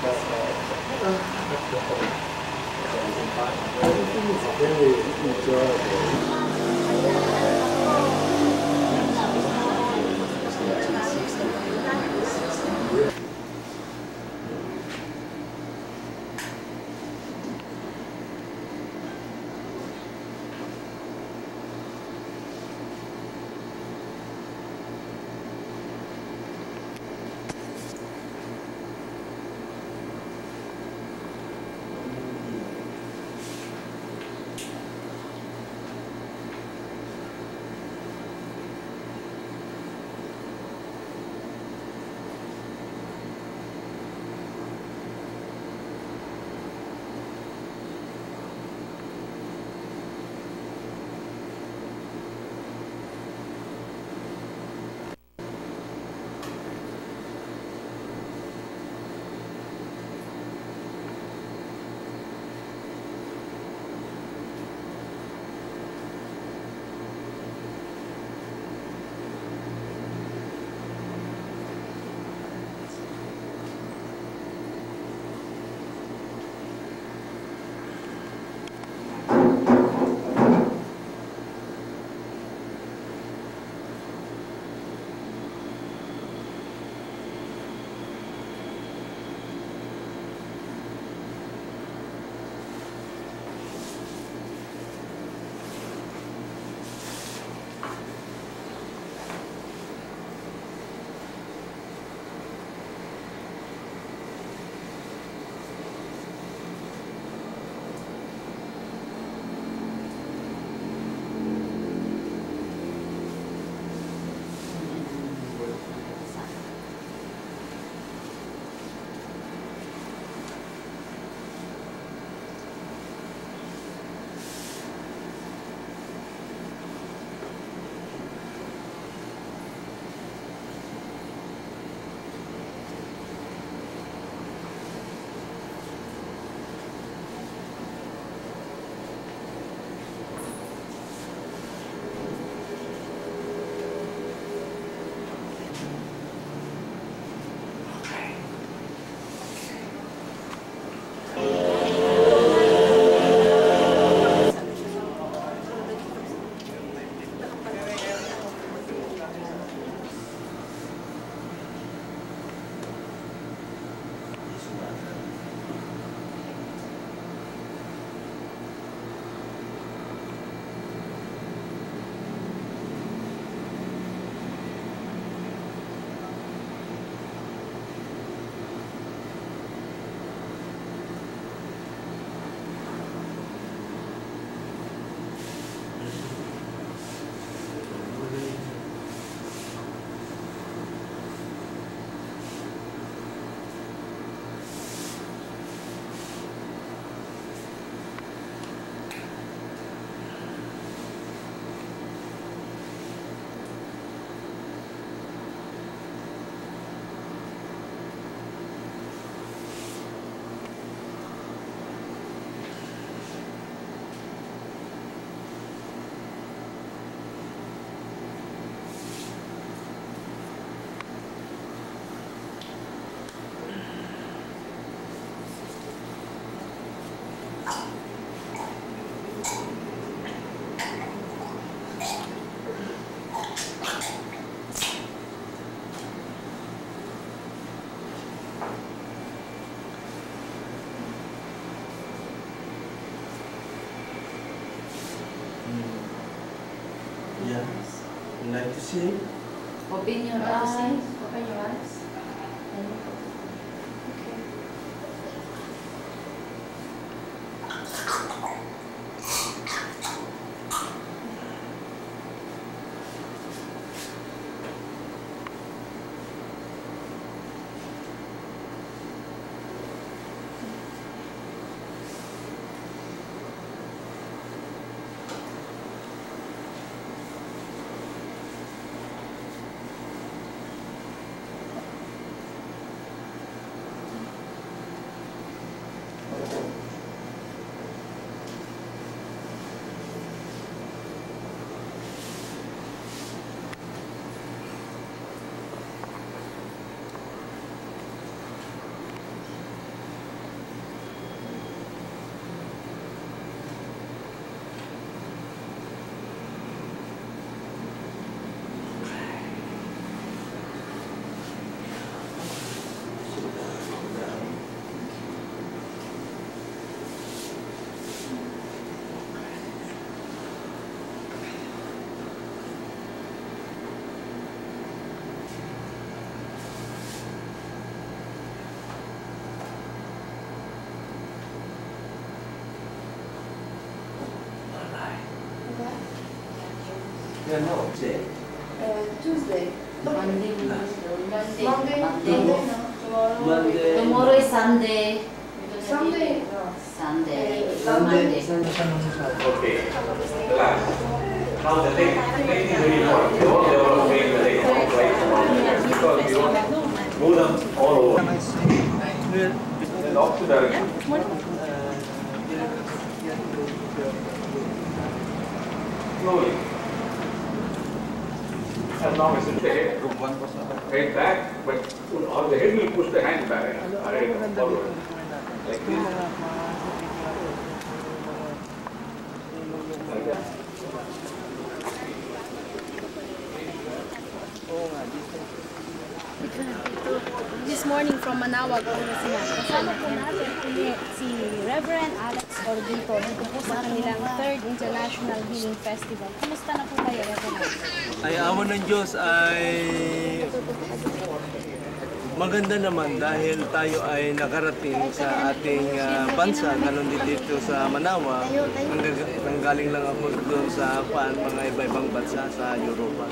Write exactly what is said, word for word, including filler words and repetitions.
Mm. Yeah. Like to see? Open your eyes. Open your eyes. Okay. Ano, Jay? Uh, Tuesday. Monday, Monday, Monday, Monday. Monday, no? Tomorrow. Monday. Tomorrow is Sunday. Sunday. No. Sunday. Eh, Monday. Sunday. Okay, relax. Now the next, next is very important. They all, they all obey the next one, right? Because you don't move them all over. In the opposite direction. Slowly. As long as it's the head, head back, but on the head will push the hand back. Right, forward. Like this. Like that. This morning from Manawag, Pangasinan. Kasama po natin si Reverend Alex Gordito dito po sa kanilang third International Healing Festival. Kumusta na po kayo, Reverend? Ay awa ng Diyos ay maganda naman dahil tayo ay nakarating sa ating ah, bansa na nandito sa Manawag. Nangga- Nanggaling lang ako doon sa kwan, mga iba-ibang bansa sa Europa.